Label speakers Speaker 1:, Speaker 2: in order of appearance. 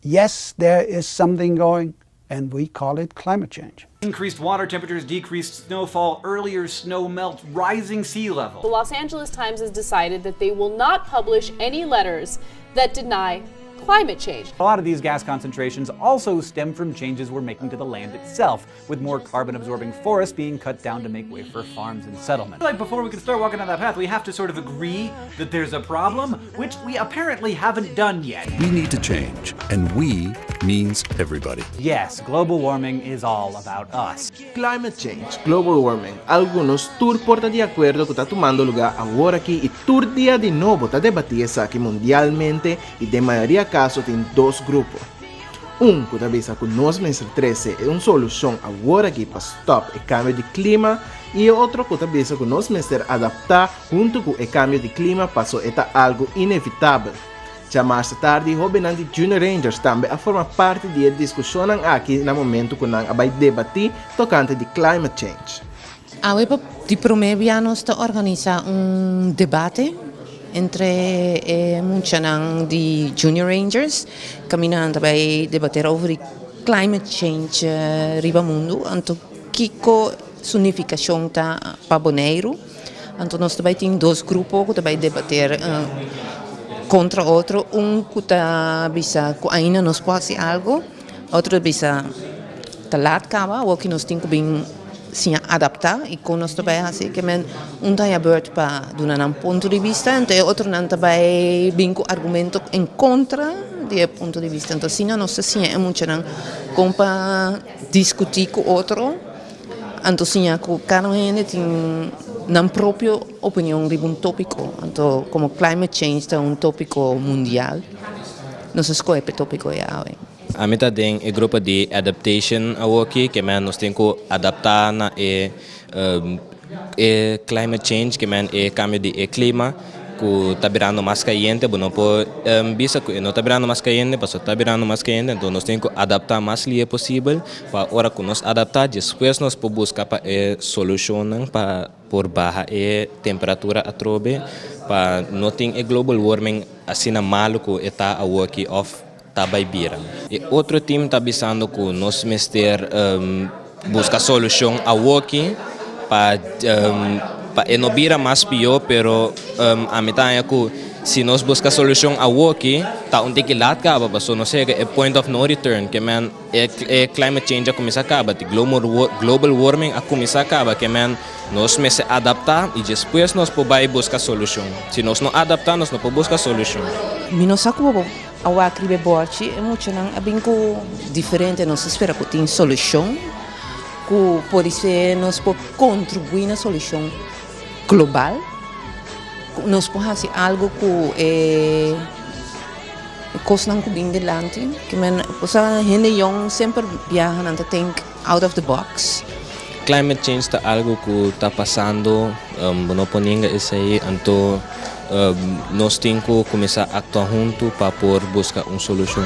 Speaker 1: Yes, there is something going, and we call it climate change.
Speaker 2: Increased water temperatures, decreased snowfall, earlier snow melt, rising sea level.
Speaker 3: The Los Angeles Times has decided that they will not publish any letters that deny climate change.
Speaker 2: A lot of these gas concentrations also stem from changes we're making to the land itself, with more carbon-absorbing forests being cut down to make way for farms and settlements. Like, before we can start walking down that path, we have to sort of agree that there's a problem, which we apparently haven't done yet.
Speaker 4: We need to change, and we means everybody.
Speaker 2: Yes, global warming is all about us.
Speaker 5: Climate change, global warming, algu nos tur por ta di akuerdo ku ta tumando lugá awor aki i tur dia di nobo ta debatí esaki mundialmente i den mayoria kaso tin dos grupo. Un ku ta bisa ku nos mester trese un solushon awor aki pa stòp e kambio di klima i e otro ku ta bisa ku nos mester adaptá huntu ku e kambio di klima paso e ta algu inevitabel. Djamarsa tardi hóbennan di Junior Rangers tambe a forma parti di e diskushonnan aki na momentu ku nan a bai debatí tokante di climate change.
Speaker 6: Awe pa di promé bia nos ta organisá un debate entre e muchanan di Junior Rangers kaminda nan ta bai debater over di climate change riba mundu anto kiko su nifikashon ta pa Boneiru. Anto nos ta bai tin dos grupo ku ta bai debater kontra otro, un ku ta bisa ku ainda nos por hasi algu, otro ta bisa ta lat kaba, awor ki nos tin ku bin siña adaptá i kon nos ta bai hasi. Ke men un ta haña beurt pa duna nan punto di bista, anto e otronan ta bai bin ku argumento en kontra di e punto di bista. Anto asina nos ta siña e muchanan kon pa diskutí ku otro. Anto siña ku kada un hende tin nan propio opinion riba un tópiko. Anto komo climate change ta un tópiko mundial, nos a skohe pa e tópiko ei awe.
Speaker 7: Ami ta den e grupo di adaptation awoki, ke men nos tin ku adaptá na e e climate change, ke men e kambio di e klima. Ku ta birando mas kayente, bo no por bisa ku e no ta birando mas kayente, pasobra ta birando mas kayente, enton nos tin ku adaptá mas lihe posibel pa ora ku nos adaptá despues nos por buska pa e solushonnan pa por baha e temperatura atrobe pa no tin e global warming asina malu ku e ta awoki òf ta bai bira. E otro team ta bisando ku nos mester buska solushon awoki pa pa e no bira mas pió, pero ami ta haña ku si nos buska solushon awoki ta un tiki lat kaba pasobra nos yega e point of no return ke men e climate change a kuminsá kaba, di global warming a kuminsá kaba ke men nos mester adaptá i despues nos por bai buska solushon. Si nos no adaptá nos no por buska solushon.
Speaker 6: Mi no sa ku bo A wak riba e bòrchi e muchanan a bin ku diferente nos ta spera ku tin solushon ku podisé nos por kontribuí na solushon global ku nos por hasi algu ku e kosnan ku bin dilanti ke men osea hende yòn semper biaha nan ta think out of the box.
Speaker 7: Climate change ta algo cu ta pasando, bo no por ninga esey, anto nos tin cu cuminsa actua hunto pa por busca un solucion.